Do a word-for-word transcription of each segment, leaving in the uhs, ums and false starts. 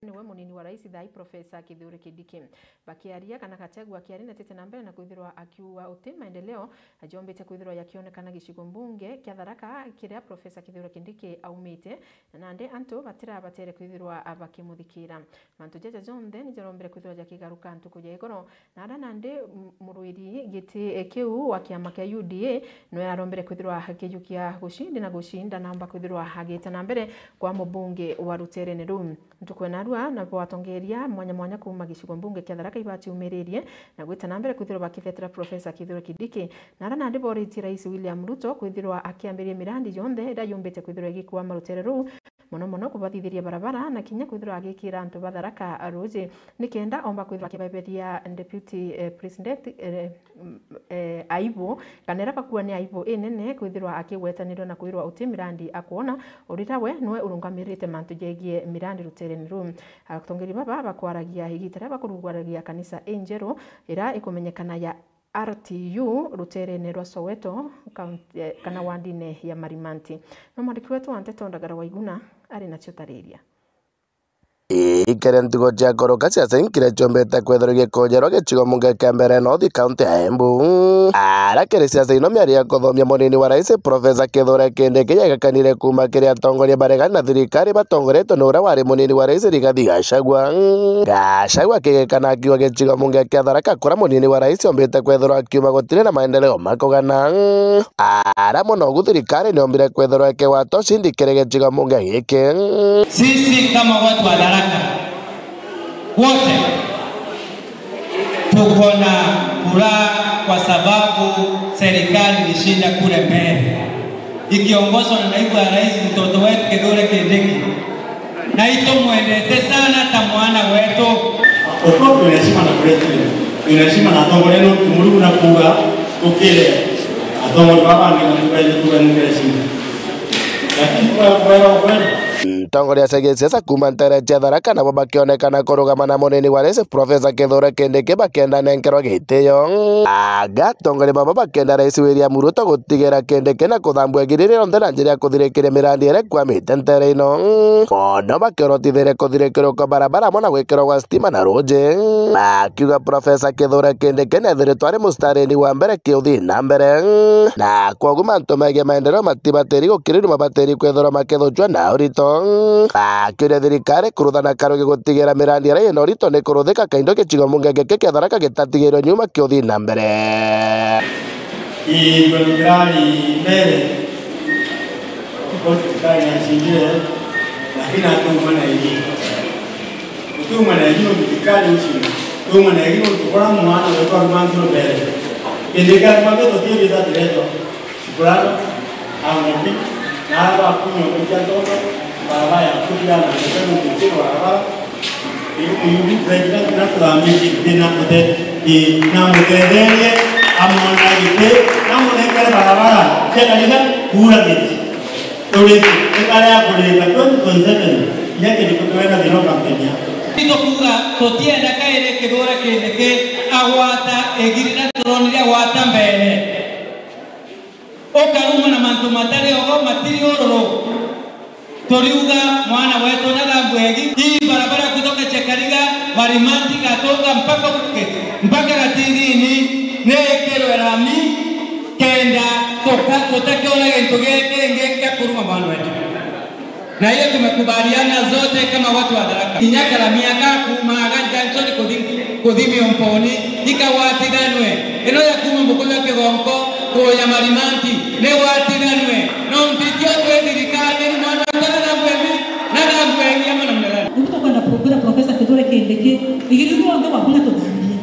niwe munini wa rais thaa ii Professor Kithure Kindiki. Bakiaria kana Gachagua akiari natite na mbere na kwithirwa akiuga uti maendeleo ajombite kwithirwa yakionekana gicigo mbunge kia Tharaka kiria Professor Kithure Kindiki aumite, na nandi antu batirabatere kwithirwa bakimuthikira. Mantu jaja jonthe nijarombire kwithirwa jakigaruka ntuku ya igoro, na aria nandi m-, murwiri giti kiu wa kiama kia U D A niwe arombire kwithirwa akijukia gucindi na gucinda naomba kwithirwa agita na mbere kwa mubunge wa ruterene ruu. Ntuku ya narua, nabo atongeria mwanya mwanya kuuma gicigo mbunge kia Tharaka ibatiumiririe na gwita na mbere kwithirwa bakithetera Professor Kithure Kindiki, na aria nandi boritie Rais William Ruto kwithirwa akiambiria mirandi yonthe iria yumbite kwithirwa igikua marutere ruu, mono mono kubathithiria barabara na kinya kwithirwa agikira antu ba Tharaka ruuji, nikenda omba kwithirwa akibaberia Deputy, eh, President, eh, m-, eh, aibu, kana iria bakua ni aibu inene kwithirwa akigwetanirwa na kwirwa uti mirandi akwona, urira we niwe urungamirite mantu jegie mirandi ruterene ruu. Atongeri baba bakwaragia igita riria bakurugwaragia kanisa injeru iria ikumenyekana ya R T U ruterene rwa Soweto, kaunti, eh, kana wandine ya Marimanti. No mwandiki wetu wa nteto Ndagara Waiguna ari nacio tariria. Ii, kiri ntugo cia kuruka, siasa inkire ciombite kwithirwa igikujerwa gicigo mbunge kia Mbeere North, kaunti ya Embu. Ara kiri siasa ino, miario ya kuthomia munini wa rais Professor Kithure Kindiki yagakanire kuuma kiri atongoria baregani na thirikari batongoretwe ni uria wari munini wa rais Rigathi Gachagua. Gachagua akigekana akiuga gicigo mbunge kia Tharaka kuria munini wa rais ombite kwithirwa akiuma gutiri na maendeleo makugana. Ara mono ugu thirikari niombire kwithirwa ikigwata ucindi kiri gicigo mbunge giki. Sisi kama watu wa Tharaka wote tuko na furaha kwa sababu serikali ilishinda kule Mbeere ikiongozwa na naibu wa rais, mtoto wetu Kithure Kindiki, na itumwendete sana ta mwana wetu. Of course, twina heshima na president, twina heshima na atongoria, no tumurigu na kuuga tukire atongoria baba bangi na tukaithe tuganukire heshima. Lakini kwa, kwa, kwa, Ntongoria cia gisiasa kuuma nteere cia Tharaka nabo bakionekana kurugama na munini wa rais Professor Kithure Kindiki bakienda nenkerwa gitio. Aga atongoria baba bakienda rais William Ruto gutigira Kindiki na kuthambua igiri rionthe na njira ya kuthirikiria mirandi iria ikwamite nteere ino. Mono bakiorotithiria kuthirikiria kwa barabara amwe na gwikirwa gwa stima na ruuji. Akiuga Professor Kithure Kindiki nethiritwe ari mustarini wa mbere kiuthii na mbere. Na kwogu mantu megie maendeleo matibatiri gukirirua, mabatiri kwithirwa makithucua na urito. Akiuria thirikari kuruthana karugi gutigira mirandi iria ina urito ni kuruthika kaindo gicigo mbunge giki kia Tharaka gitatigirwe nyuma kiuthii na mbere. Ii, ndo thirikari mbere, thirikari yacindire, lakini atuma na igi. Utuma na igi no thirikari ucina. Utuma na igi no tukora mwana wetu arumangirwe mbere. Kindiki arumangirwe tutie bitha tiretwa. Kurano, amuti, na aba akunywa kutia ndogo, barabara ya kutia na kutia kutia barabara. Ibu, ibu, president na turambitie kuthina muthe-, i, na mutetherie, amona giti, na munengere barabara, cia kanisa, kura giti. Turi, ikare ya kurika twenty twenty-seven, inya kiri kutwena thina kampeni yako. Itukuga tutienda kairi Kithure Kindiki agwata igiri na turonire agwata mbere. Ukarumwa na mantu matari ogo, matiri ururu. Turiuga mwana wetu nathambue igi. Ii barabara kutoka Chekariga, Marimanti, Gatunga mpaka Bukit, mpaka Gatithini, ni ikirwe rami, kenda tuka-, tutakiona gintu giki kingi kia kuruma mwana wetu. Na hiyo tumekubaliana zote kama watu wa Tharaka. Inya karami aka kuuma aga Junction kuthi-, kuthi Miomponi, ikagwatithanwe. Ino ya kuuma Mbukuyu ya Kigonko, kuuya Marimanti, nigwatithanwe. No ntitio twi thirikari, ni mwana tarathambue mbi, na thambue ngi amwe na mnarani. Nibu tukwenda kurumbira Professor Kithure Kindiki, igiri rionthe waku na tuthambie.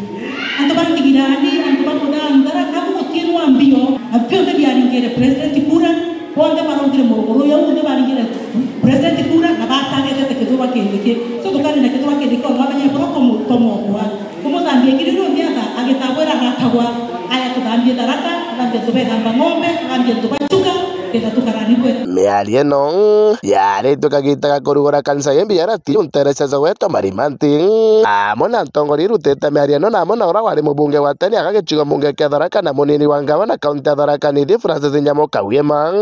Antu ba Nthigirani, antu ba Muthantara, nabu gutienwa mbio, na bionthe biaringire president kura, bonthe baraugire muruguru uyu, bonthe baringire president kura, na batagete Kithure Kindiki. So tukari na Kithure Kindiki, ona bamenye bura tomo-, tomokwa. Kumuthambia kiri riu thiatha, agitabwira agatagwa, aya tuthambie Tharaka, athambie antu bethamba ng'ombe, athambie antu ba Chuka, kenda tukarani. Miario ino yaritwe kagita ga kurugura kanisa ya M B R T nteere cia Soweto Marimanti, amwe na ntongoria irutite miario ino na amwe na uria wari mubunge wa tene aga gicigo mbunge kia Tharaka na munini wa ngavana kaunti ya Tharaka Nithi Francis Nyamu Kawiema,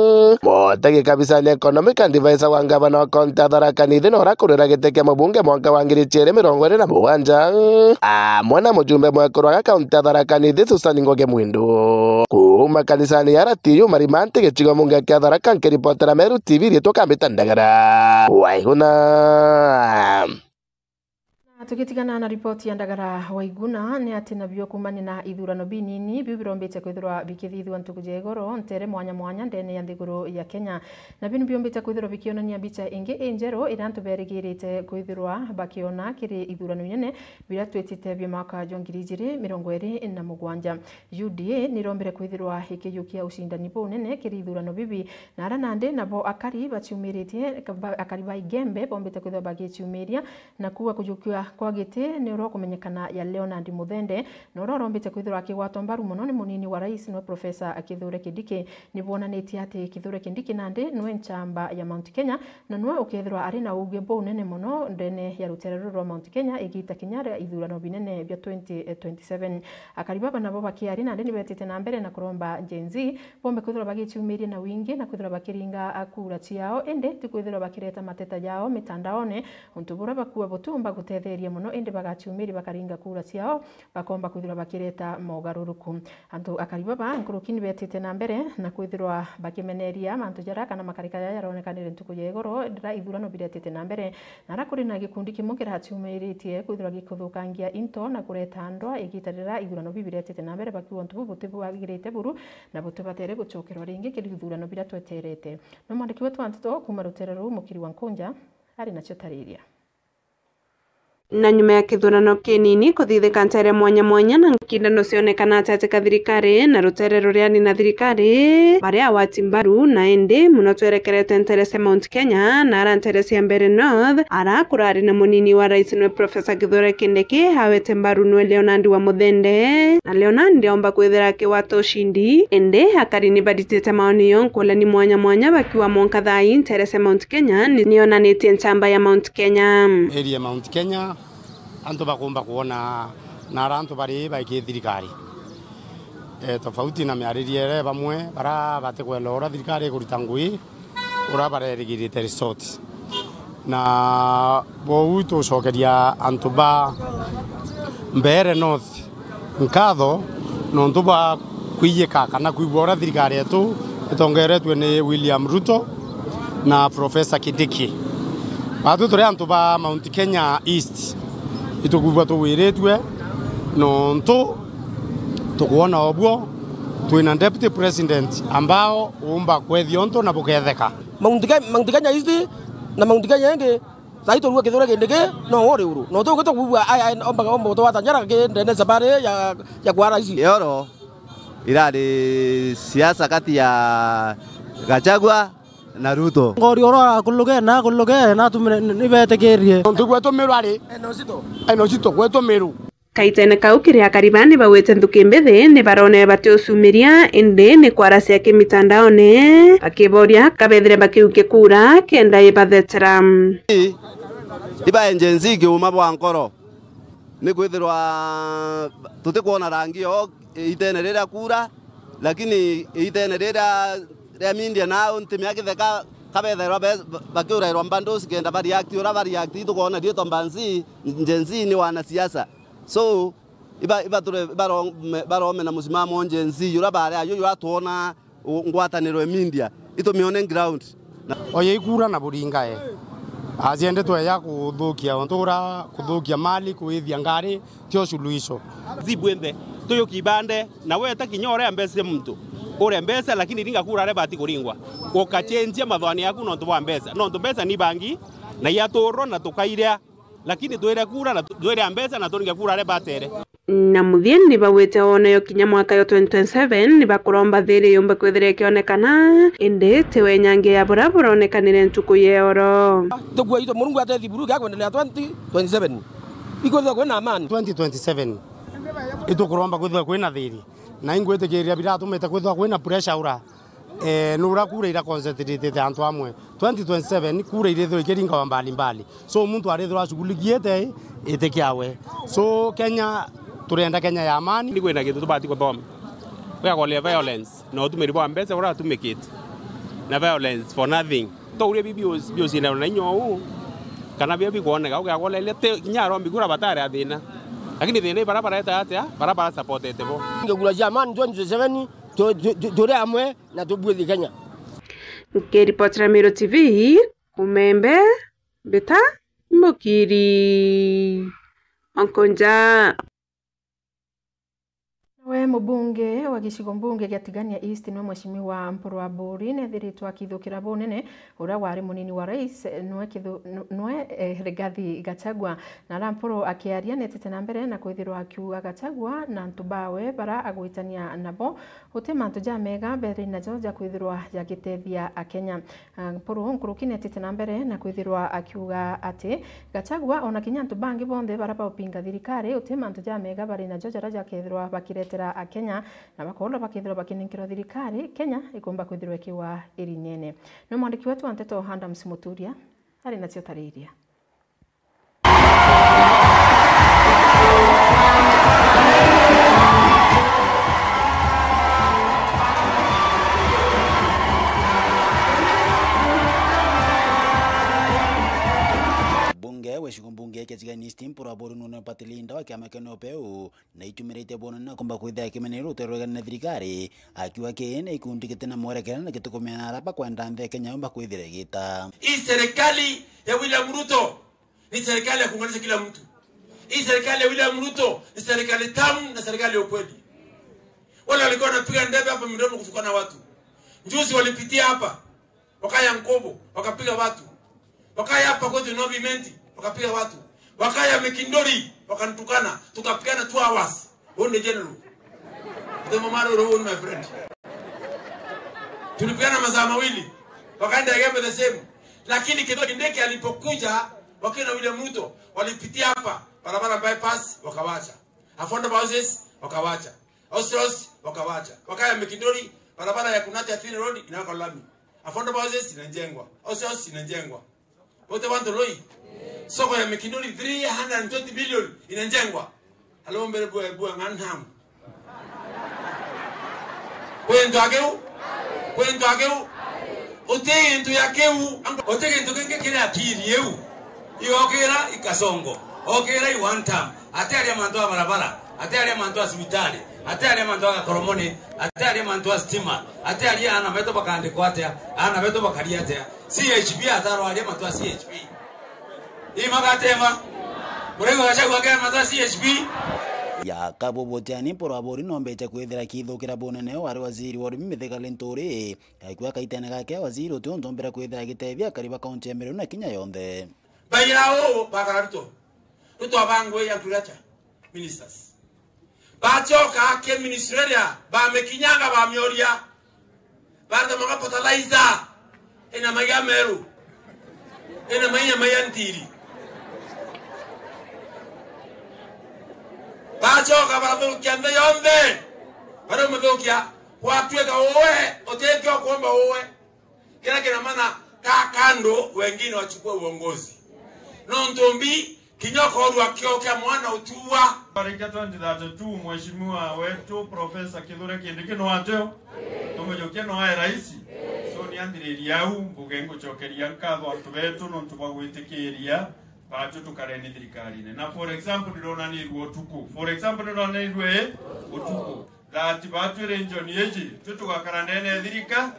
mutegi kabisa ni economic advisor wa ngavana wa kaunti ya Tharaka Nithi na uria kurira giti kia mubunge mwanka wa ngiri ciiri mirongo iri na mugwanja, amwe na mujumbe mwekuru aga kaunti ya Tharaka Nithi Susan Ngugi Mwindu. Kuuma kanisani ya R T U Marimanti gicigo mbunge kia Tharaka, nkiripotera Meru T V, riitwa Kambita Ndagara Waiguna. Na tugitigana na ripoti ya Ndagara Waiguna, ni ati nabio kuumania na ithurano binini biu birombite kwithirwa bikithithua ntuku ja igoro nteere mwanya mwanya ndene ya nthiguru ya Kenya. Na biu ni biumbite kwithirwa bikionania mbicha ingi injeru iria antu berigirite kwithirwa bakiona kiri ithurano inene biria twitite bia mwaka jwa ngiri ijiri mirongo iri na mugwanja. U D A ni irombire kwithirwa ikiyukia ucindani bunene kiri ithurano bibi, na aria nandi nabo akari baciumiritie, ba-, akari ba Igembe bombite kwithirwa bagiciumiria na kuuga kujukia kwa giti ni uria ukumenyekana ya Leonard Muthende, na uria urombite kwithirwa akigwatwa mbaru mono ni munini wa rais, niwe Professor Kithure Kindiki. Ni bwonanitie ati Kithure Kindiki nandi niwe nchamba ya Mount Kenya, na niwe ukethirwa ari na uuge bunene mono ndene ya rutere ruru rwa Mount Kenya igita kinya ria ithurano binene bia twenty twenty-seven. Akari baba nabo bakiaria nandi ni betite na mbere na kuromba Gen Z bombe kwithirwa bagiciumiria na wingi na kwithirwa bakiringa kura ciao, indi ti kwithirwa bakireta mateta jao mitandaone, untu buria bakua butumba gutetheria mono, indi bagaciumiria bakaringa kura ciao, bakomba kwithirwa bakireta mogaruruku. Antu akari baba nkuruki ni betite na mbere na kwithirwa bakimeneria mantu jaria kana makarika jaria jaronekanire ntuku ya igoro riria ithurano biretite na mbere, na aria kuri na gikundi kimwe kiraciumiritie kwithirwa gikuthukangia into na kureta ndwa igita riria ithurano biu biretite na mbere, bakiuga untu buu butibwagirite buru na butibatere gucokerwa ringi kiri ithurano biria tweterete. No mwandiki wetu wa nteto kuuma rutere ruu, Mukiri wa Nkunja, ari nacio tariria. Na nyuma ya kithurano kinini kuthithika nteere mwanya mwanya na nkindano cionekana ati atika thirikari na rutere ruria ni na thirikari, baria agwati mbaru na indi mono twerekerete nteere cia Mount Kenya na ara nteere cia Mbeere North, ara kurari na munini wa rais niwe Professor Kithure Kindiki, awete mbaru niwe Leonard wa Muthende, na Leonard aomba kwithira akigwata ucindi, indi akari ni baritite maoni yo nkulani mwanya mwanya bakiuga mwanka thaa ii nteere cia Mount Kenya ni, nionanitie nchamba ya Mount Kenya. Area Mount Kenya, antu bakumba kwona na ara antu bari baiki thirikari. E, tofauti na miaririe iri bamwe bara batikwenda uria thirikari ikurita ngui, uria barerigirite resort. Na bou tucokeria antu ba Mbeere North nkatho nontu bwa kwiyika kana kwigua uria thirikari yetu itongeretue ni William Ruto na Professor Kindiki. Batwi turi antu ba Mount Kenya East, itukwigua tugwiritue nontu tukwona obuo twina deputy president ambao uumba kwethia untu na buketheka. Mount Ke-, Mount Kenya East na Mount Kenya ingi, sai turua Kithure Kindiki no uri uru. No tuke tukwigua ai, ai, omba, omba gutwata njara ki ndene sabari ya, ya kwa rais. Ioro irari siasa kati ya Gachagua na Ruto. Ngori oro akuluge na akuluge na tumire ni betikirie. Ntu gwetu Meru ari. Eno cito. Eno cito gwetu Meru. Kaitene kau kiri akari baa ni bawite nthuki mbithi ni baronere batiucumiria, indi ni kwaracia kimitandaone, bakiboria kabethire bakiukia kura kenda ibathetera. I, iba Gen Z kiuma bwa nkoro, ni kwithirwa tutikwona rangi yo itene riria kura, lakini itene riria ria media na untimia kitheka kabethairwa be-, bakiurairwa bundles kenda ba react uria ba react, itukwona riitwa mbanzi, Gen Z ni wanasiasa. So, iba, iba ture-, barome-, barome na musimamo Gen Z, uria bari ayo, uria twona u-, ngwataniro ya media, itumione ground. Na oye ikura na buringae. Aciende tweja kuthukia untu uria kuthukia mali, kuithia ngari, tio suluhisho. Zibwenthe, tuyu kibande, na weta kinya uria mbeca cia muntu. Uria mbeca, lakini ringa kura aria bati kuringwa. Ukachenjia mathwani yaku nontu bwa mbeca. Nontu mbeca ni bangi, na iaturo na tukairia. Lakini twire kura na tu-, twire mbeca na turinge kura aria batere. Na muthia ni bawite onayo kinya mwaka yo twenty twenty-seven ni bakuromba thiri yumbe kwithira ikionekana, indi ti wenyangia ya buria buronekanire ntuku ya oro. Tukua itu Murungu atethiburu kia kwendelea twenty twenty-seven. Ikwithirwa kwina amani. Twenty twenty-seven itukuromba kwithirwa kwina thiri, na ingwitikiria biratumite kwithirwa kwina pressure ura Eh, nura kura ira concentrated antu amwe. Twenty twenty-seven, kura irithirwa ikiringwa mbali mbali. So, muntu arithirwa ashughulikiete iti kiawe. So, Kenya turenda Kenya ya amani. Ni kwina gintu tubati kuthoma. Gwikagwa violence, na utumiri bwa mbeca buria atumikite. Na violence for nothing. Touria bi biucindana na inya uu, kana bia bikwoneka, ugagwa leria ti kinya arombi kura batari a thina. Lakini thina i bara bareta atia, bara bara supportete bo. Ngigura cia amani twenty twenty-seven, tu-, tu-, tu-, turi amwe na tubwithie Kenya. Nkiripotera Meru T V, Umembe, Mbita, Mukiri, Onkonja. Nawe mubunge wa gicigo mbunge gia Tigania East nwe Mheshimiwa Mpuru Aburi nethiritwe akithukira bunene uria wari munini wa rais nwe kithu-, nwe, eh, Rigathi Gachagua. Na aria Mpuru akiaria netite na mbere na kwithirwa akiuga Gachagua na antu bawe bara agwitania nabo uti mantu jamega beri najo ja kwithirwa jagitethia Akenya. Ah, Mpuru nkuruki netite na mbere na kwithirwa akiuga ati Gachagua ona kinya antu bangi bonthe bara baupinga thirikari uti mantu jamega bari najo jaria jakethirwa bakiretera Akenya, na bakoolwa bakethirwa bakininkerwa thirikari, Kenya ikumba kwithirwa ikiwa irinyene. Ni mwandiki wetu wa nteto Adams Muturia ari nacio tariria. Mbunge wa gicigo mbunge kia Tigania East Mpuru Aburi nune party leader wa kiama kia NOPEU, na itumiritie bwonane na kumba kwithira kimenero rutere rwegana na thirikari, akiuga kii ni gikundi giti na mwerekera na gitikumenya na araba kwenda nthe Kenya yumba kwithira igita. Hii serikali ya William Ruto ni serikali ya kuunganisha kila mtu. Hii serikali ya William Ruto ni serikali tamu na serikali ya ukweli. Wale walikuwa wanapiga ndebe hapa midomo kutukana watu, juzi walipitia hapa, wakaya Nkobo, wakapiga watu. Wakaya hapa kwetu North Imenti, wakapiga watu. Wakaya Mikindori, wakanitukana. Tukapigana two hours. Huyo ndio general. Ndio mama Roro, huyo ni my friend. Tulipigana masaa mawili. Wakaenda Igembe the same. Lakini Kithure Kindiki alipokuja, wakiwa na William Ruto, walipitia hapa, barabara bypass, wakawacha. Affordable houses, wakawacha. House Roads, wakawacha. Wakaya Mikindori, barabara ya Kunate Athene Road inawekwa lami. Affordable houses inajengwa. House Roads inajengwa. Wote wantu loi. Soko ya Mikindori three hundred and twenty billion inajengwa. Halo mbere bua, bua nganham. Kwintu akiu. Kwintu akiu. Uti into ya kiu. Uti kintu kingi kiri akiri iu. Iokira ikasongo. Okira i one time. Ati aria mantu a barabara. Ati aria mantu a cibitari. Ati aria mantu a gakoromoni. Ati aria mantu a stima. Ati aria ana betu bakandikwa atia. Ana betu bakaria atia. C H P atarwaria mantu a C H P. Imagatema. Murego Gachagua ke mantu a C H P. Ya kabu butiani Mpuru Aburi nombete kwithira kithukira bunene wari waziri wa urimi Mithika Linturi. Gaikua kaitene gake waziri uti untu mbere kwithira gitethia akari ba kaunti ya Meru na kinya yonthe. Baira uu bakara Ruto. Ruto abangwe ya agriculture ministers. Bachoka ke ministry area, bamikinyanga bamioria. Bareta manga fertilizer. Ina maiga meru. Ina maiga maiga ntiri. Bachoka barathukia nthi yonthe. Bara umuthukia, gwatuika uwe, utikio kuomba uwe. Kila kina maana, kaa kando, wengine wachukue uongozi. Nontu mbi, kinya ukorwa kio kia mwana utuwa. Barikia twenty thirty-two, mheshimiwa wetu Professor Kithure Kindiki no ateo. Tumujukie no ae rais. So ni anthiriria au, mbuge ngucokeria nkatho antu betu nontu bwa gwitikiria batu tukareni thirikarine. Na for example, ndironanirua utuku. For example, ndironanirua, eh, utuku. That batwire region iji, twi tugakara ndene ya thirika,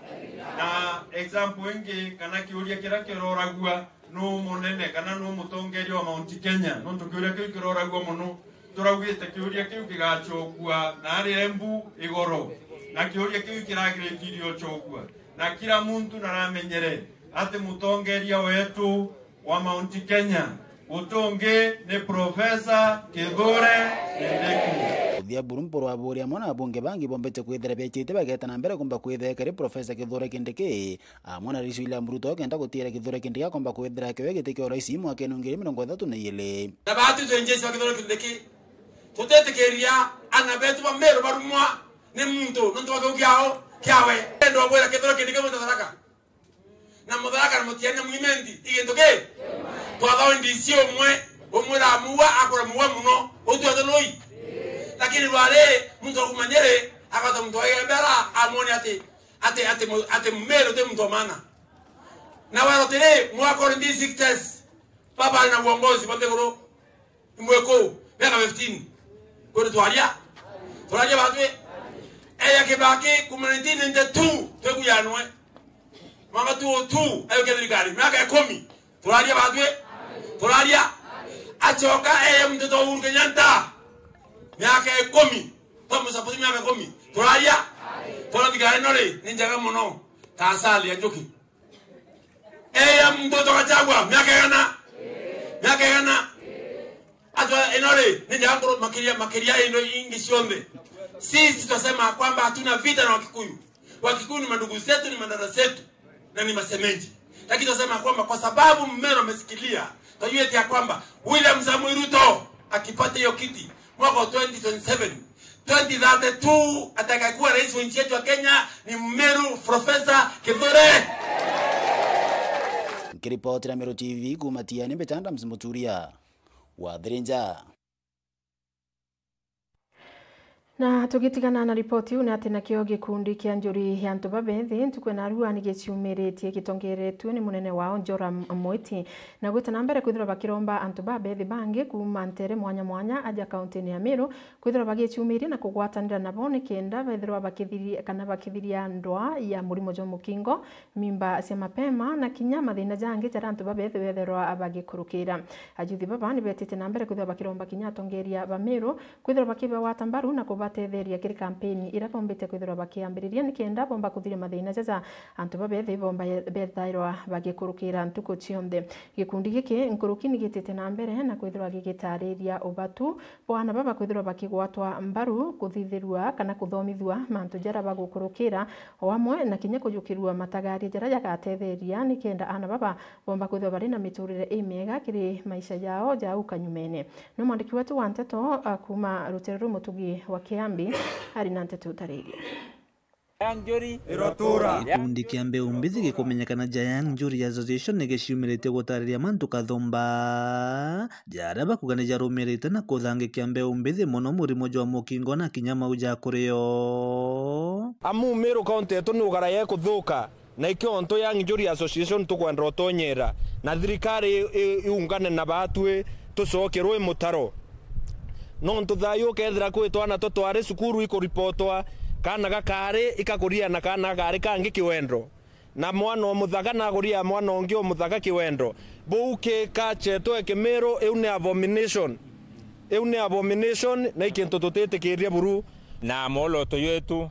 na example ingi, kana kiuria kiria kiroragua, nu munene, kana nu mutongeria wa Mount Kenya, nontu kiuria kiu kiroragua mono. Turaugite kiuria kiu kigacokua na ari Embu igoro, na kiuria kiu kiragirikiri ocokua, na kila muntu naramenyere ati mutongeria wetu wa Mount Kenya, utungi ni Professor Kithure Kindiki. Kuthia buru Mpuru Aburi amwe na abunge bangi bombete kwithira bechite bageta na mbere kumba kwithira kiri Professor Kithure Kindiki, amwe na Rais William Ruto kenda gutira Kithure Kindiki akomba kwithira akiwe giti kia urais mwakene wa ngiri mirongo ithatu na iiri. Na batu twenjesi wa Kithure Kindiki, tutetikiria ana betu ba Meru barumwa ni muntu nontu wa kiu kiao. kiawe. Endo abwira kithiro kindi kimwe ta Tharaka. Na Mutharaka na Mutiani na Mwimenti, i gintu ki? Twathawa D C umwe, umwira muua, akura muua muno, utu atului. Lakini rwari, muntu wa kuma Nyeri, agata muntu wa Igembera, amwone ati, ati, ati mu-, ati Mumiru ti muntu wa maana. Na wero tiri, mwaka uri D C six test, baba ari na uongozi bwa nthiguru. Imwe kuu, miaka fifteen. Kwetu twaria. Turaria batwi. Eya Kibaki, kuma nineteen ninety-two, twikuyanwe. Mwaka two oh two, ayukia thirikari. Miaka ikumi. Turaria batwi. Turaria. Acoka eya mtoto wa Uhuru Kenyatta. Miaka ikumi. Twamusapoti miaka ikumi. Turaria. Turathikira ino ri, ni njega muno. Ta asali ya njuki. Eya mtoto wa Gachagua, miaka igana. Miaka igana. Atwa ino ri, ni njega nkuru makiria, makiria ino ingi cionthe. Sisi tutasema kwamba hatuna vita na Wakikuyu. Wakikuyu ni mandugu zetu, ni madada zetu, na ni masemeji. Lakini tutasema kwamba kwa sababu Mmeru amesikilia, tujuete ya kwamba William Samoei Ruto akipata hiyo kiti, mwaka wa twenty twenty-seven, twenty thirty-two, atakayekuwa rais wa nchi yetu ya Kenya ni Mmeru Professor Kithure. Nkiripotera Meru T V kuuma Tiani, mbita Adams Muturia wa Thirinja. Na tugitigana na ripoti iu, ni ati nakio gikundi kia njuri ya antu babethi ntuku ya narua ni giciumiritie gitongeretue ni munene wao Joram Mwiti, na gwita na mbere kwithirwa bakiromba antu babethi bangi kuuma ntere mwanya mwanya aja kauntini ya Meru kwithirwa bagiciumiria na kugwatanira nabo nikenda bethirwa bakithiria kana bakithiria ndwaa ya murimo jwa mukingo, mimba cia mapema, na kinya mathina jangi jaria antu babethi bethirwa bagikurukira. Ayuthi baba ni betite na mbere kwithirwa bakiromba kinya atongeria ba Meru kwithirwa bakibagwata mbaru na kubatetheria kiri kampeni iria bombite kwithirwa bakiambiriria nikenda bomba kuthiria mathina jaja antu babethi bomba bethairwa bagikurukira ntuku cionthe. Gikundi giki nkuruki ni gitite na mbere na kwithirwa gigitariria ubatu bwa ana baba kwithirwa bakigwatwa mbaru, kuthithirua kana kuthomithua mantu jaria bagukurukira, o amwe na kinya kujukirua matagaria jaria jagatetheria nikenda ana baba bomba kwithirwa bari na miturire imiega kiri maisha jao ja au kanyumene. Ni mwandiki wetu wa nteto, a, kuuma rutere ruu Mutugi wa Kiambi, ari na nteto utaririe. Young Njuri Irotura. Gikundi kia mbeu mbithi gikumenyekana ja Young Njuri Association ni giciumiritie gutariria mantu kathumba jaria bakuga ni jarumirite na kuthangikia mbeu mbithi mono murimo jwa mukingo na kinya mau ja kurio. Amu Meru County yetu ni ugaraye kuthuka, na ikio ntu Young Njuri Association tukwenda utonyera, na thirikari i-, i-, iungane na batwi tucokerwe mutaro. Nontu thayu ukethira kwi twana two twari cukuru ikuripotwa, kana gakari ikakuria na kana gari kangi kiwendo, na mwana umuthaka nakuria mwana ungi umuthaka kiwendo. Buu ki culture yetu e Kimiru, iu ni abomination. Iu ni abomination, na i kintu tutitikiria buru. Na mwoloto yetu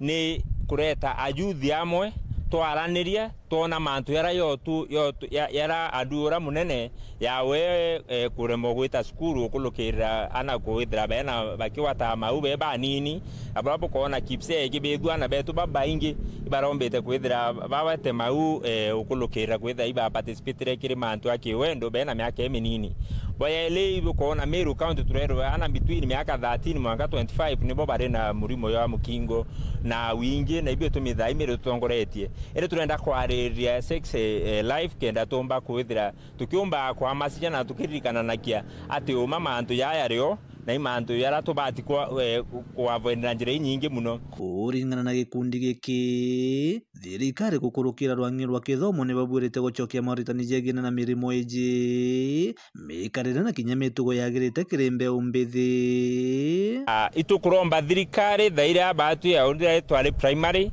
ni kureta ayuthi amwe, twaraniria, twona mantu yara yotu, yotu, ya-, yara andu ura munene yawe, eh, kuremwa gwita cukuru ukulukirira ana kwithira bena bakigwata mau be banini, abura bukoona kipse ikibithua ana betu babaingi ibarombite kwithira babate mau, eh, ukulukirira kwithira iba participatire kiri mantu a kiwendo bena miaka iminini. Bwa yeli ibukoona Meru County turerwa ana between miaka thirteen mwanka twenty-five nibo bari na murimo jwa mukingo na wingi, na ibio tumithaa Meru tutongoretie. Indi turenda kwariria sex, eh, life kenda tumba kwithira tukiumba kwamasinya na tukiririkananakia ati uma mantu jaya rio na i mantu jaria tubati kwa, eh, ku avoid na njira inyingi muno. Kuringana na gikundi giki, thirikari gukurukira rwang'i rwa kithomo ni babuirite gucokia maritani jegiene na mirimo iji, mikarire na kinya mitugo yagirite kiri mbeu mbithi. Ah, itukuromba thirikari thaira batu ya uria twari primary,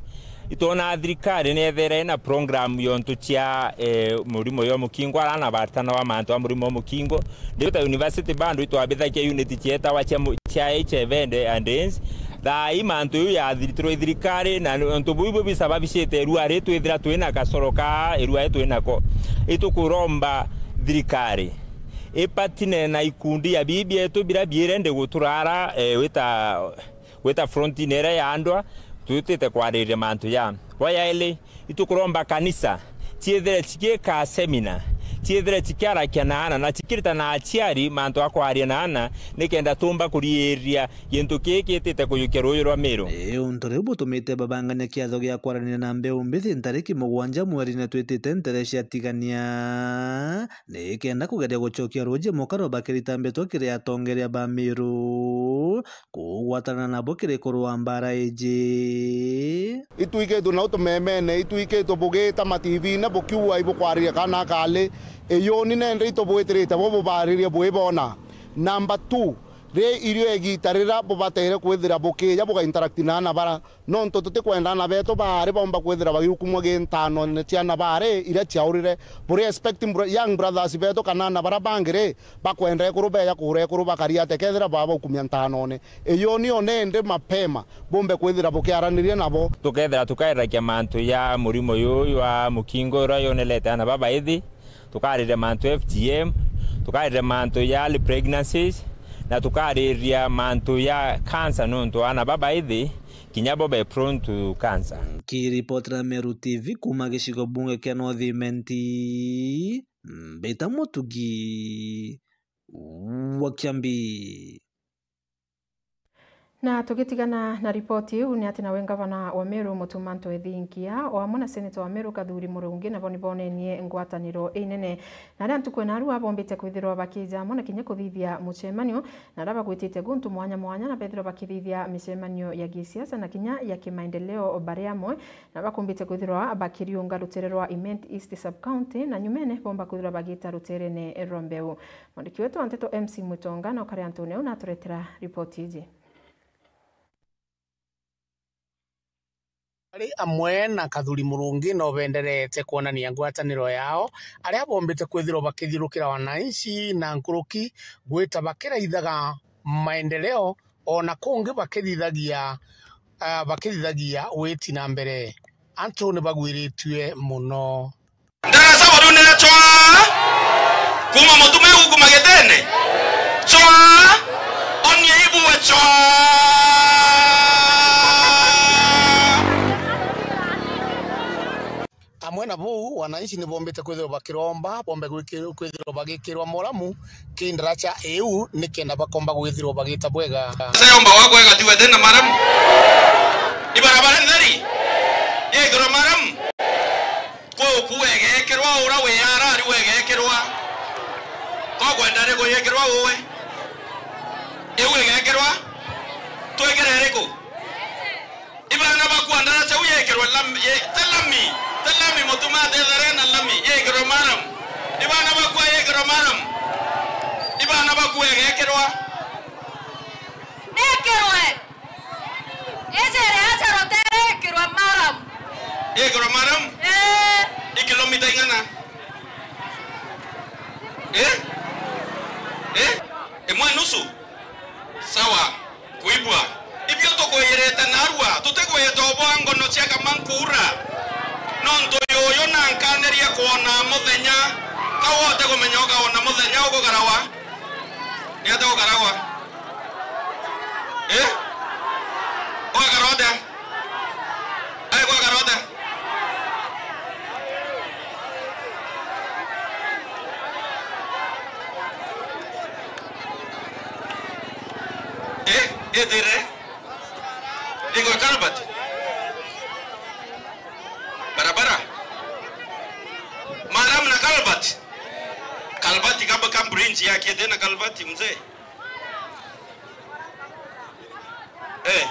itwona thirikari ni ethere na program yontu cia, eh, murimo yo mukingo, arana baritana wa mantu a murimo wa mukingo. Ndio ta university bado itwabithagia unit cietawa cia mu-, cia H I V and, and AIDS. Thaa ii mantu iu yathiritirwe i thirikari, na ni untu buu ibio bisababishite irua ri twithira twina kasoro ka irua ri twinako. Itukuromba thirikari ipatine na ikundi ya bibi yetu bira biire ndi guturara, eh, wita, wita frontline iria ya andwa, twitite kwariria mantu ja. Bwa yaili, itukuromba kanisa ciithire cigiika semina, ciithire cikiarakia na aana na cikirita na aciari mantu a kwaria na aana, nikenda tuumba kuriiria gintu kii kitite kujukia ruuji rwa Miru. Ii untu riu butumite babangania kiatho gia kwaraniria na mbeu mbithi ntariki mugwanja mwerine twitite ntere cia Tigania, nikenda kugeria gucokia ruuji mukaro bakirita mbitwa kiri atongeria ba Miru kugwatana nabo kiri kurua mbara iji. Itwikitwe nau tumemene, itwikitwe bugita mativine bukiuga ibukwariria kana kali. Iyuni nende itubwitirite bo bubaririe bwibona. Number two, ri irio igita rira bubatere kwithira bukija buga interact na aana bara, nontu tutikwenda aana betu baari baumba kwithira bagiukumwa gi ntanone cia aana baari iria ciaurire. Buri expect bro-, young brothers betu kana aana bara bangi ri, bakwenda ekuru beja kugura ekuru bakaria atia kethira baba ukumia ntanone? Iyo nio nende mapema bumbe kwithira bukiaraniria nabo. Tukethira tukairakia mantu ya murimo yuyu wa mukingo uria yonelete aana babaithi, tukariria mantu F G M, tukariria mantu ya early pregnancies, na tukariria mantu ya cancer nontu aana babaithi kinya bo be prone to cancer. Nkiripotera Meru T V kuma gicigo bunge kia North Imenti, Mbita Mutugi wa Kiambi. Na tugitigana na ripoti iu, ni ati nawe ngavana wa Meru Mutuma Ntwethinkia o amwe na seneta wa Meru Kathuri Murungi nabo ni bonenie ngwataniro inene, na aria ntuku ena arua bombite kwithirwa bakija amwe na kinya kuthithia mucemanio, na aria bagwitite guntu mwanya mwanya na bethirwa bakithithia micemanio ya gisiasa na kinya ya kimaendeleo bari amwe, na bakumbite kwithirwa bakiriunga rutere rwa Imenti East Sub-County, na nyumene bomba kwithirwa bagita ruterene rwa mbeu. Mwandiki wetu wa nteto M C Mwitonga na ukari antune au naturetera ripoti iji. Ari amwe na Kathuri Murungi no benderete kwonania ngwataniro yao, aria bombite kwithirwa bakithiurukira wananchi na nkuruki gwita bakiraithaga maendeleo, o na kungi bakithithagia, ah, bakithithagia witi na mbere. Antu ni bagwiritue muno. Ndarasa barunire chwa. Kuma Mutuma gukuma Gitene. Chwa. Onia ibua chwa. Amwe na buu, wananchi ni bombite kwithirwa bakiromba, bombe gwiki-, kwithirwa bagikirwa moramu, kindaracha iu nikenda bakomba gwithirwa bagita bwega. Sasa yomba wako ega tiwe tena maramu. Ibarabara ntheri. Yekirwa maramu. Kuu kuu egekirwa, ura wi arari wegekirwa. Kokwenda riku yekirwa uwe? Iu igekirwa? Twikire iriku? Ibana bakwa ndaracha u yekirwe lami, ye-, te lami, te lami, Mutuma atethere na lami, yekirwe maramu. Ibana bakwa yekirwe maramu. Ibana bakwa egekirwa? Nekirwe. Ejere acha rutere ekirwe maramu. Yekirwe maramu? Eh. I kilomita ing'ana? Eh? Eh? Imwe nusu? Sawa. Kuibwa. Ibio tukwiyirite narua, tutikwiyite ubwa ngono cia kama nkuura. Nontu yuyu nankanirie kwona muthenya, ka wote kumenya ukaona muthenya ukugarawa. Ni atia ukaragwa? Eh? Ugakara atia? Eh, ugakara atia? Eh, itire? Iko culvert? Barabara? Maramu na culvert? Culvert kama, kama bridge ya Kiete na culvert, mzee. Eh.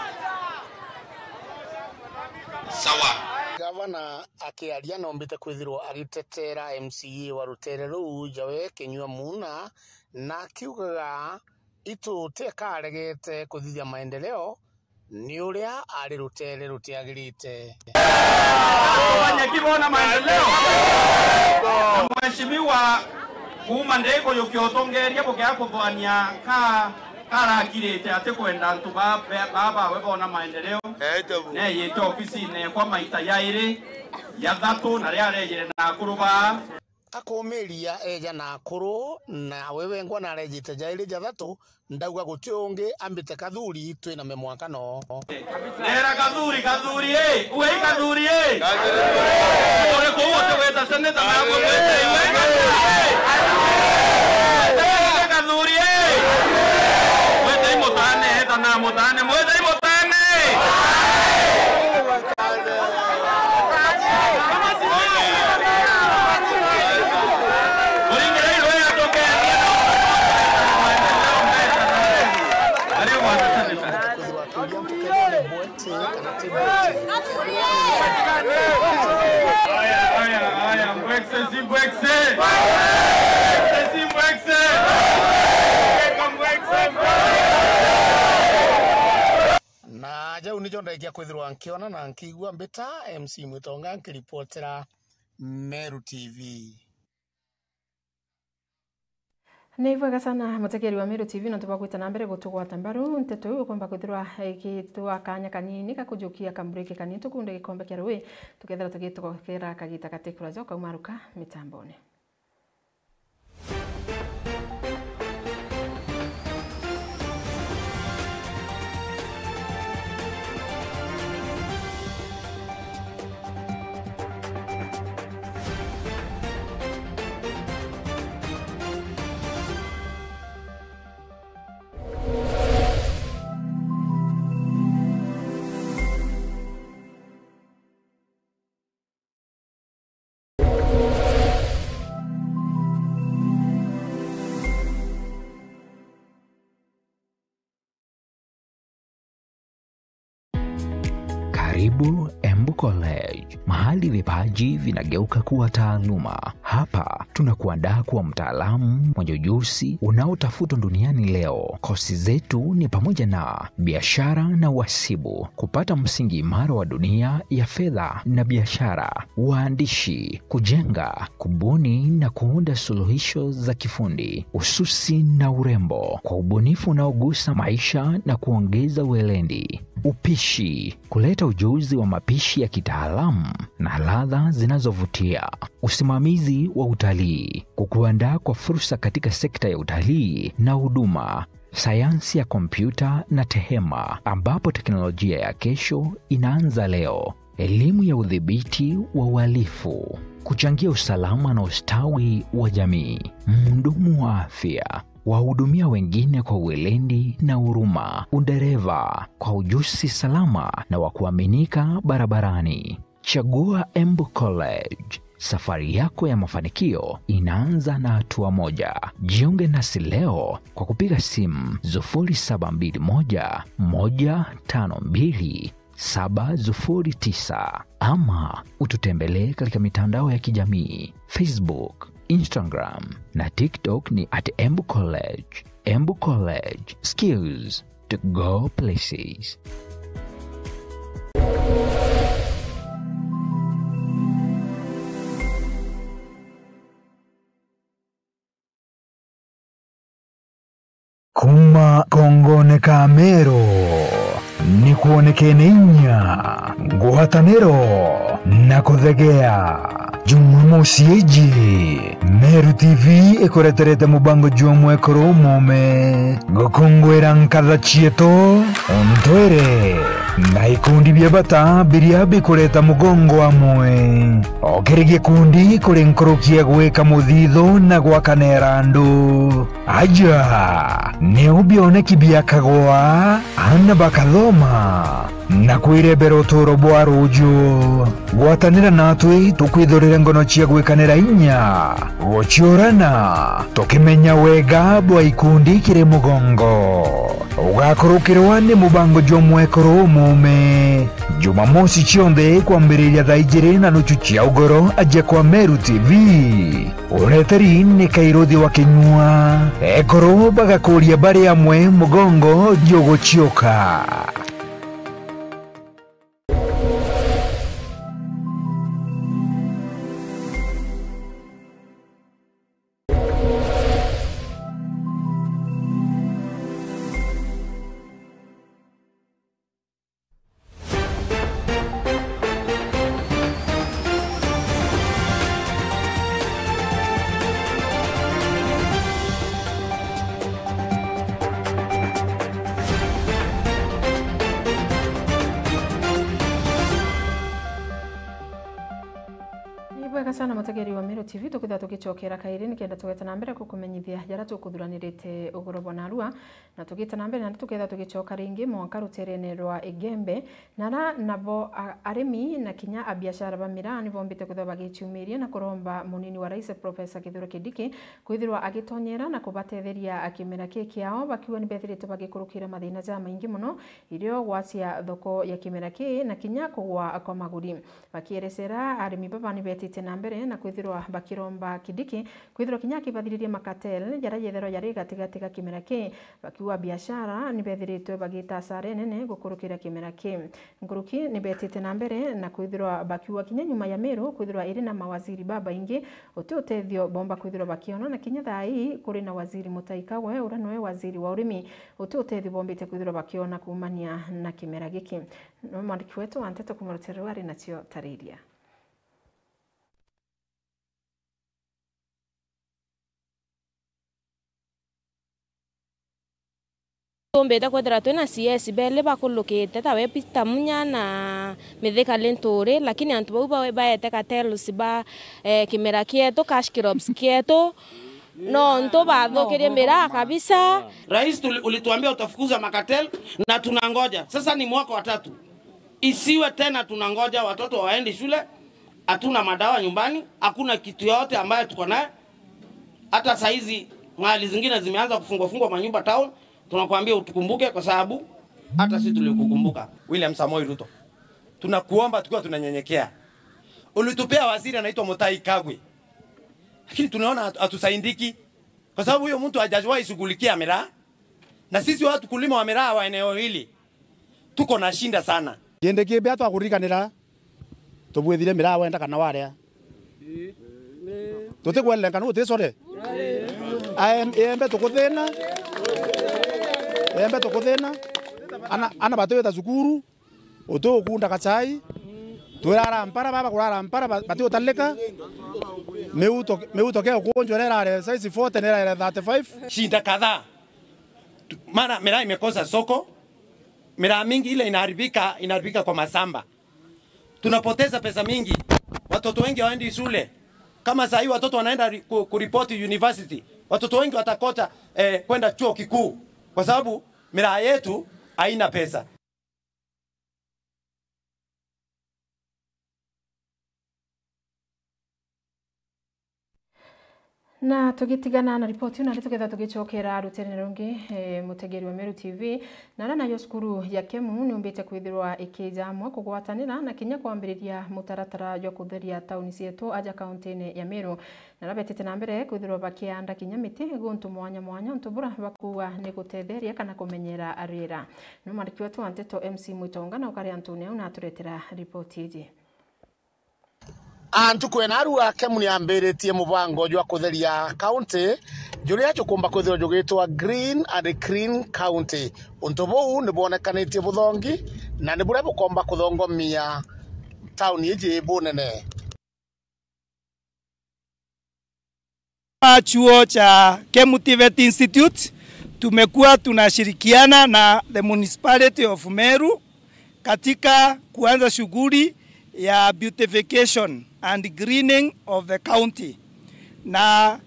Sawa. Gavana akiaria nombite kwithirwa agitetera M C A wa rutere ruu, Jawe Kinyua Muna, na akiugaga itu tikaregete kuthithia maendeleo ni uria ari rutere rutiagirite. Wanyeki bona maendeleo. Na mheshimiwa kuuma ndikujukia utongeria bukia kuthwania ka karakirite ati kwenda antu ba, ba, ba bawe bona maendeleo. Neyite obisine kwa maita jairi, jathatu, na ria arejire na akuru ba akumiria eja na akuru, na we wengwa narejite jairi jathatu, ndauga guti ungi ambite Kathuri, twiname mwanka no. Nera Kathuri, Kathuri, eh! Uei Kathuri, eh! Uri kuu utigwita seneta na agwe mwite iwe Kathuri, eh! Kathuri, eh! Mwite imutane, eta na mutane, mwite imutane! Aya, aya, aya, mbwekse, si mbwekse. Mbwekse, si mbwekse. Mbwekse, mbwekse. Na jau nijo ndaikia kwithirwa nkiona na nkiigua mbita M C Mwitonga nkiripotera Meru T V. Ni bwega sana, mutegeri wa Meru T V, nontu bwa gwita na mbere gutugwata mbaru. Nteto iu ukomba kwithirwa igitwa kanya kanini ga kujukia kamburiki kanini, tukunde gikombe kia rui, tukethira tugitogokera kagita gati kuraja, ukaumaruka mitambone. Karibu Embu College, mahali vipaji vinageuka kuwa taaluma. Hapa tunakuandaa kuwa mtaalamu mwenye ujuzi unaotafutwa duniani leo. Kosi zetu ni pamoja na biashara na uhasibu, kupata msingi imara wa dunia ya fedha na biashara, uandishi, kujenga, kubuni na kuunda suluhisho za kifundi, ususi na urembo, kwa ubunifu unaogusa maisha na kuongeza weledi, upishi, kuleta ujuzi wa mapishi ya kitaalamu na ladha zinazovutia, usimamizi wa utalii, kukuandaa kwa fursa katika sekta ya utalii na huduma, sayansi ya kompyuta na tehema, ambapo teknolojia ya kesho inaanza leo, elimu ya udhibiti wa uhalifu, kuchangia usalama na ustawi wa jamii, mhudumu wa afya, wahudumia wengine kwa weledi na huruma, udereva kwa ujuzi salama na wa kuaminika barabarani. Chagua Embu College. Safari yako ya mafanikio inaanza na hatua moja. Jiunge nasi leo kwa kupiga simu sufuri saba mbili moja, moja tano mbili, saba sufuri tisa, ama ututembelee katika mitandao ya kijamii, Facebook, Instagram na TikTok ni at Embu College. Embu College, skills to go places. Kuuma kongone ka Meru, ni kwonekene inya, ngwataniro na kuthegea. Jumamosi iji, Meru T V ikureterete mubango jwa mwekuru umume, gukungwira nkatha cietu, untwire, na ikundi bia bata biria bikureta mugongo amwe. O kiri gikundi kuri nkuruki ya gwika muthithu na gwakanira andu. Aja, niu bioneki biakagwa, aana bakathoma, na kwirebera utuuro bwa ruuju. Gwatanira natwi tukwithurire ngono cia gwikanira inya, guciurana, tukimenya wega bwa ikundi kiri mugongo. Ugakurukirwa ni mubango jwa mwekuru umume, Jumamosi cionthe kwambiriria thaa ijiri na nuchu cia ugoro, aja kwa Meru T V. Ureteri ni Kairuthi wa Kinyua. Ekuru bagakuria bari amwe, mugongo juguciuka. Na mutegeri wa Meru T V, tukithirwa tugicokera kairi nikenda tugete na mbere kukumenyithia jaria tukuthuranirite ugoro bwa narua, na tugite na mbere nandi tukethirwa tugicoka ringi mwanka ruterene rwa Igembe, na ara nabo a-, arimi na kinya abiashara ba miraa nibombite kwithirwa bagiciumiria na kuromba munini wa rais Professor Kithure Kindiki kwithirwa agitonyera na kubatetheria kimera kii kiao, bakiuga nibethiritwe bagikurukira mathina jamaingi mono, irio gwacia thoko ya kimera kii na kinya kugwa kwa maguri. Bakieresera, arimi baba nibetite na mbere na kwithirwa bakiromba Kindiki kwithirwa kinya akibathiriria makatel jaria jetherwa jari gatigati ga kimera ki, bakiuga biashara nibethiritwe bagita asara inene gukurukira kimera ki. Nkuruki nibetite na mbere na kwithirwa bakiuga kinya nyuma ya Meru kwithirwa iri na mawaziri babaingi, uti utethio bomba kwithirwa bakiona, na kinya thaa ii kuri na waziri Mutahi Kagwe, uria niwe waziri wa urimi, uti utethio bombite kwithirwa bakiona kuumania na kimera giki. Ni mwandiki wetu wa nteto kuuma rutere ruu ari nacio tariria. Tumbite kwithira twina C S beli bakulukite tawe Peter Munya na Mithika Linturi, lakini antu bau ba-, baete cartels ba, eh, kimera kietu, cash crops kietu, nontu bathukirie miraa kabisa. Rais, tuli-, ulituambia utafukuza makatel na tunangoja. Sasa ni mwaka wa tatu. Isiwe tena tunangoja watoto waendi shule, hatuna madawa nyumbani, hakuna kitu yote ambayo tuko nayo. Hata saizi mahali zingine zimeanza kufungwa fungwa manyumba town, tunakuambia utukumbuke kwa sababu hata sisi tulikukumbuka. William Samoei Ruto, tunakuomba tukiwa tunanyenyekea. Ulitupea waziri anaitwa Mutahi Kagwe. Lakini tunaona hatu-, hatusaidiki kwa sababu huyo mtu hajawahi shughulikia miraa. Na sisi watu kulima wa miraa wa eneo hili, tuko na shinda sana. Kindiki bia twakurikanira, tubwithire miraa wenda kana waria. Tutikwelenga nu uticore. Aem-, embe tukuthina. Embe tukuthina. Ana, ana batiwita cukuru, uti ukunda gachai. Twirara mpara, baba kurara mpara, ba-, bati utalika. Miuto, miuto ke ukunjwa irare size forty na irare thirty-five. Shinda kadhaa. Tu-, maana miraa imekosa soko, miraa mingi ile inaharibika, inaharibika kwa masamba. Tunapoteza pesa mingi, watoto wengi hawaendi shule. Kama saa hii watoto wanaenda ri-, ku-, kuripoti university, watoto wengi watakosa, eh, kwenda chuo kikuu kwa sababu miraa yetu haina pesa. Na tugitigana na ripoti iu, nandi tukethirwa tugicokera ruterene rungi, eh, mutegeri wa Meru T V, na aria nayo cukuru ya Kemu niumbite kwithirwa ikija amwe kugwatanira na kinya kwambiriria mutaratara jwa kutheria tauni cietu aja kauntine ya Meru, na aria betite na mbere kwithirwa bakianda kinya miti guntu mwanya mwanya, untu bura bakuuga ni gutetheria kana kumenyera riera. Ni mwandiki wetu wa nteto M C Mwitonga na ukari antune au na aturetera ripoti iji. Antu kwena arua Kemu niambiritie mubango jwa kutheria kaunti, juria jukumba kwithirwa jugitwa Green and Clean County. Untu buu nibwonekanitie buthongi na ni buria bukomba kuthongomia tauni iji bunene. Kama chuo cha Kemu TVET Institute, tumekuwa tunashirikiana na the Municipality of Meru katika kuanza shughuli ya beautification and greening of the county. Na,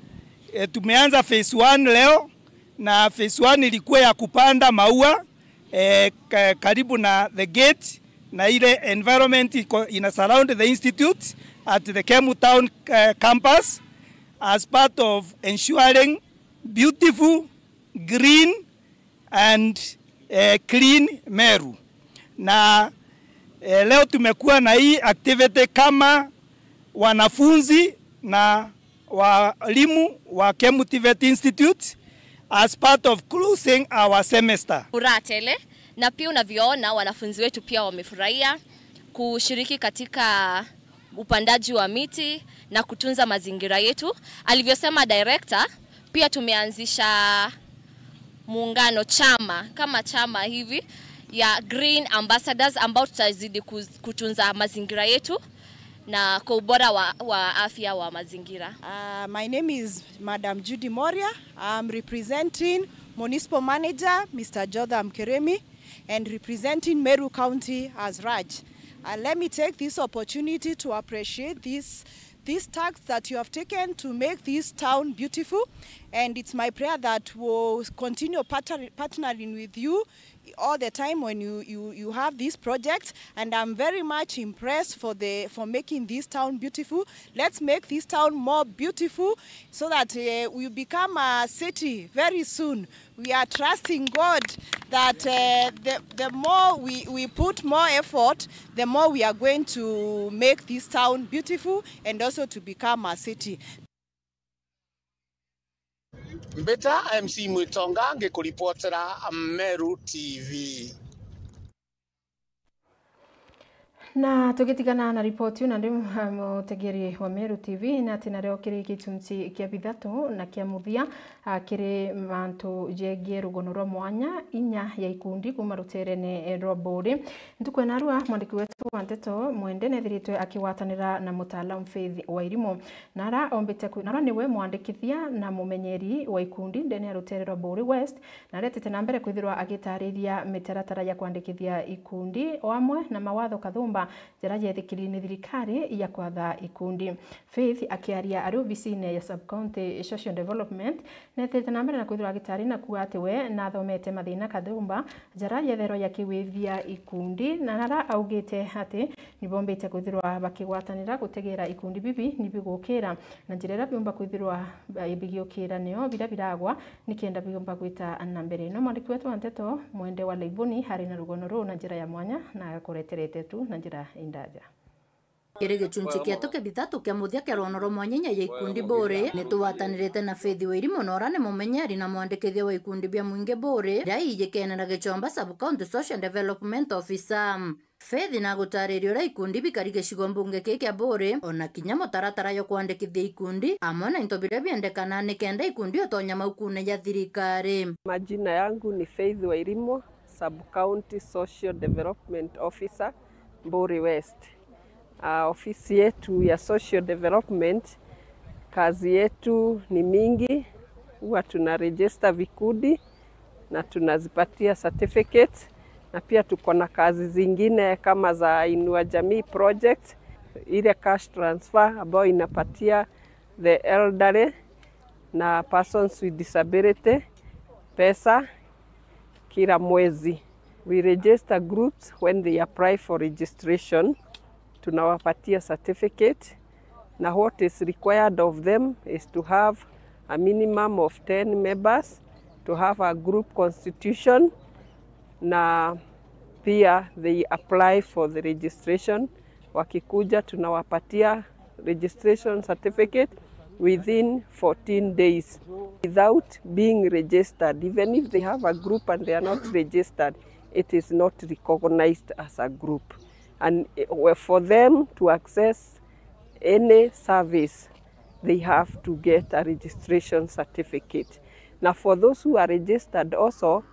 eh, tumeanza phase one leo, na phase one ilikuwa ya kupanda maua eh, ka-, karibu na the gate na ile environment iko ina surround the institute at the Kemu Town, eh, campus as part of ensuring beautiful, green and, eh, clean Meru. Na, eh, leo tumekuwa na hii activity kama wanafunzi na walimu wa Kemu TVET Institute as part of closing our semester. Furaha tele, na pia unavyoona wanafunzi wetu pia wamefurahia kushiriki katika upandaji wa miti na kutunza mazingira yetu. Alivyosema director, pia tumeanzisha muungano, chama, kama chama hivi ya Green Ambassadors ambao tutazidi kuz-, kutunza mazingira yetu na kwa ubora wa, wa afya wa mazingira. Uh, my name is Madam Judy Moria. I'm representing Municipal Manager, Mister Jotham Keremi, and representing Meru County as Raj. Uh, let me take this opportunity to appreciate this this task that you have taken to make this town beautiful, and it's my prayer that we'll continue partner-, partnering with you all the time when you, you, you have these projects, and I'm very much impressed for the, for making this town beautiful. Let's make this town more beautiful so that, uh, we become a city very soon. We are trusting God that, uh, the, the more we, we put more effort, the more we are going to make this town beautiful and also to become a city. Mbita M C Mwitonga ngikuripotera Meru T V. Na tugitigana na ripoti iu, na ndi mutegeri wa Meru T V, na ati nario kiri gichunchi kia bithatu na kia muthia, a, kiri mantu jegie rugono rwa mwanya inya ya ikundi kuma ruterene rwa Buuri. Ntuku ya narua, mwandiki wetu wa nteto Mwende nethiritwe akigwatanira na mutaalamu Faith Wairimu, nara ombite kwi-, nara niwe mwandikithia na mumenyeri wa ikundi ndene ya rutere rwa Buuri West, na aretete na mbere kwithirwa agitaariria mitaratara ya kwandikithia ikundi o amwe na mawatho kathumba jaria jeethikirie ni thirikari ya kwatha ikundi. Faith akiaria ari obisine ya Sub-County Social Development, neetete na mbere na kwithirwa agitaari na kuuga ati we nathomete mathina kathumba jaria jetherwa jakigwithia ikundi, na nara augite ati nibombite kwithirwa bakigwatanira gutegera ikundi bibi nibigukira na njira iria biumba kwithirwa, eh, bigiukira nio biria biragwa nikenda biumba gwita na mbere. No mwandiki wetu wa nteto Mwende wa Laibuni ari na rugono ruu na njira ya mwanya na agakureterete tu na njira indaja. Kiri gichunchi kietu kia bithatu kia muthia kia rugono rwa mwanya inya ya ikundi Buuri, nitugwatanirite na Faith Wairimu, nora ni mumenyeri na mwandikithia wa ikundi bia mwingi Buuri, iria iijikenera Gichomba Sub-County Social Development Officer. Faith nagutaaririe uria ikundi bikari gicigo mbunge kii kia Buuri, ona kinya mutaratara jwa kwandikithia ikundi, amwe na into biria biendekanaa nikenda ikundi utonya maukune ja thirikari. Majina yangu ni Faith Wairimu, Sub-County Social Development Officer, Buuri West. Ah, ofisi yetu ya Social Development, kazi yetu ni mingi, huwa tuna register vikundi na tunazipatia certificate, na pia tuko na kazi zingine kama za Inua Jamii Project, ile cash transfer ambayo inapatia the elderly na persons with disability pesa kila mwezi. We register groups when they apply for registration. Tunawapatia certificate, na what is required of them is to have a minimum of ten members, to have a group constitution, na pia they apply for the registration. Wakikuja, tunawapatia registration certificate within fourteen days without being registered. Even if they have a group and they are not registered, it is not recognized as a group. And, eh, for them to access any service, they have to get a registration certificate. Now, for those who are registered also,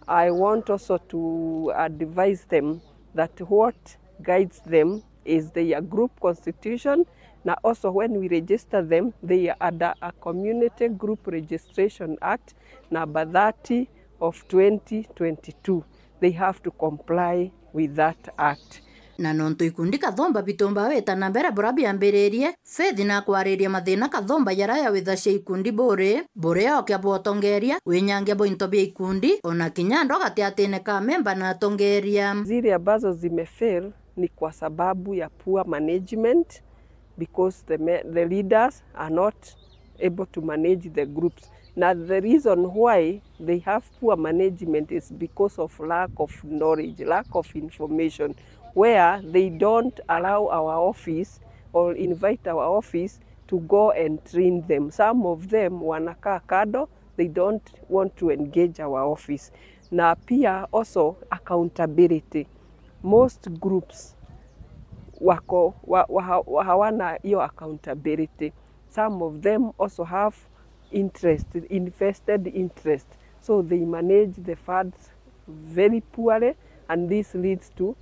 I want also to advise them that what guides them is their group constitution. Now, also when we register them, they are under a Community Group Registration Act number thirty of twenty twenty-two. They have to comply with that act. Na nontu ikundi kathomba bitumba wita na mbere bura biambiririe, Faith nakwariria mathina kathomba jaria ya witha cia ikundi Buuri, buria okia bwotongeria, winyangia bwa into bia ikundi, ona kinya andu gatiatine ka memba na atongeria. Zile ambazo zimefail ni kwa sababu ya poor management, because the me-, the leaders are not able to manage the groups. Now, the reason why they have poor management is because of lack of knowledge, lack of information, where they don't allow our office or invite our office to go and train them. Some of them wanakaa kando, they don't want to engage our office. Na pia also accountability. Most groups wako, wa, wa, wa, hawana hiyo accountability. Some of them also have interest, invested interest. So they manage the funds very poorly, and this leads to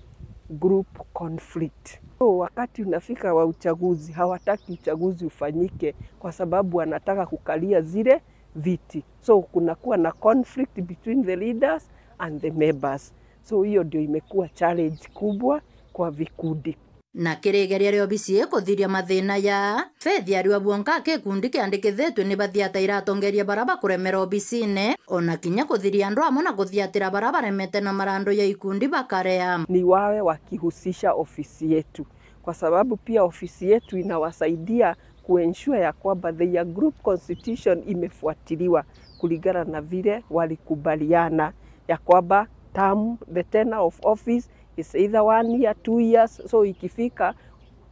group conflict. So wakati unafika wa uchaguzi, hawataki uchaguzi ufanyike kwa sababu wanataka kukalia zile viti. So kunakuwa na conflict between the leaders and the members. So hiyo ndio imekuwa challenge kubwa kwa vikundi. Na kiri igeria ria obisi ii kuthiria mathina ya Faith ariwa bwonka akikundi kiandikithitue ni bathiataira atongeria bara bakuremera obisine, ona kinya kuthiria andu amwe na kuthiatira bara baremete na marando ya ikundi bakarea. Ni wawe wakihusisha ofisi yetu, kwa sababu pia ofisi yetu inawasaidia kuensure ya kwamba their group constitution imefuatiliwa kulingana na vile walikubaliana ya kwamba term, the tenure of office is either one year, two years, so ikifika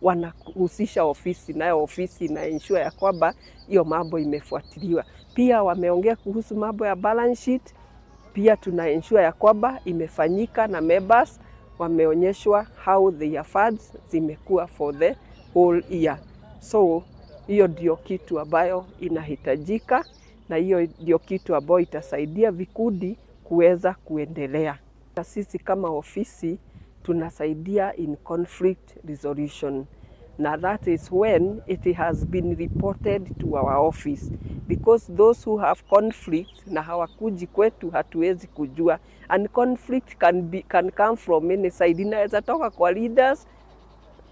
wanahusisha ofisi, nayo ofisi ina ensure ya kwamba hiyo mambo imefuatiliwa. Pia wameongea kuhusu mambo ya balance sheet, pia tuna ensure ya kwamba imefanyika na members wameonyeshwa how their funds zimekuwa for the whole year. So hiyo ndio kitu ambayo inahitajika, na hiyo ndio kitu ambayo itasaidia vikundi kuweza kuendelea. Na sisi kama ofisi tunasaidia in conflict resolution, na that is when it has been reported to our office, because those who have conflict na hawakuji kwetu hatuwezi kujua, and conflict can be, can come from any side. Inaweza toka kwa leaders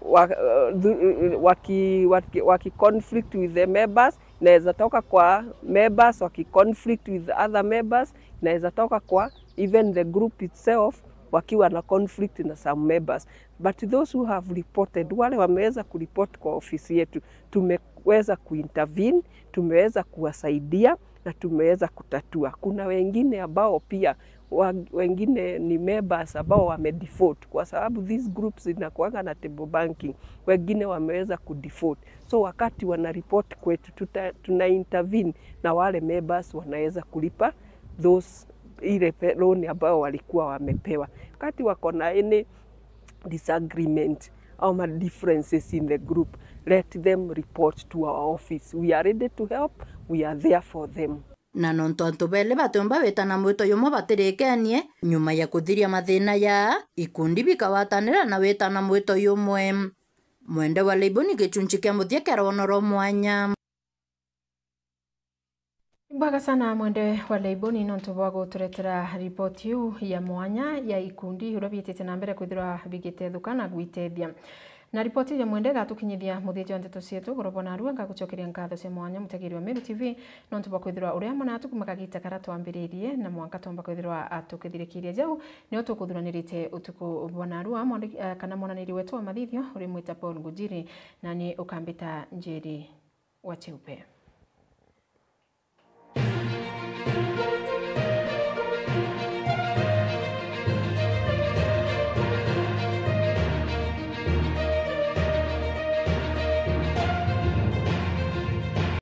wa, uh, waki, waki, waki conflict with the members, inaweza toka kwa members waki conflict with other members, inaweza toka kwa even the group itself wakiwa na conflict na some members. But those who have reported, wale wameweza kuripoti kwa ofisi yetu, tumeweza kuintervene, tumeweza kuwasaidia na tumeweza kutatua. Kuna wengine ambao pia wa, wengine ni members ambao wamedefault, kwa sababu these groups zinakuanga na table banking, wengine wameweza kudefault. So wakati wanaripoti kwetu, tuta, tuna intervene na wale members wanaweza kulipa those, ile loan ambayo walikuwa wamepewa. Wakati wako na any disagreement or ma differences in the group, let them report to our office. We are ready to help, we are there for them. Na nontu antu beli batiumba witana mwito yumwe batirikenie, nyuma ya kuthiria mathina ya ikundi bikawatanira na witana mwito yumwe. Mwende wa Leiboni gichunchi kia muthia kia rwono rwa mwanya. Ibwaga sana Mwende wa Leiboni nontu bwa guturetera ripoti iu ya mwanya ya ikundi uria biitite na mbere kwithirwa bigitethuka na gwitethia. Na ripoti ya Mwende igatukinyithia muthia jwa ndeto cietu. Iguru bwa narua ngagucokeria nkatho cia mwanya mutegeri wa Meru T V nontu bwa kwithirwa uri amwe natu kuma kagita karia twambiririe na mwanka twamba kwithirwa tukithirikiria. Jau nio tukuthuranirite utuku bwa narua. Mwandiki, eh, kana mwananiri wetu wa mathithio uri mwita Paul Ngujiri, na ni ukambita Njeri wa Cheupe.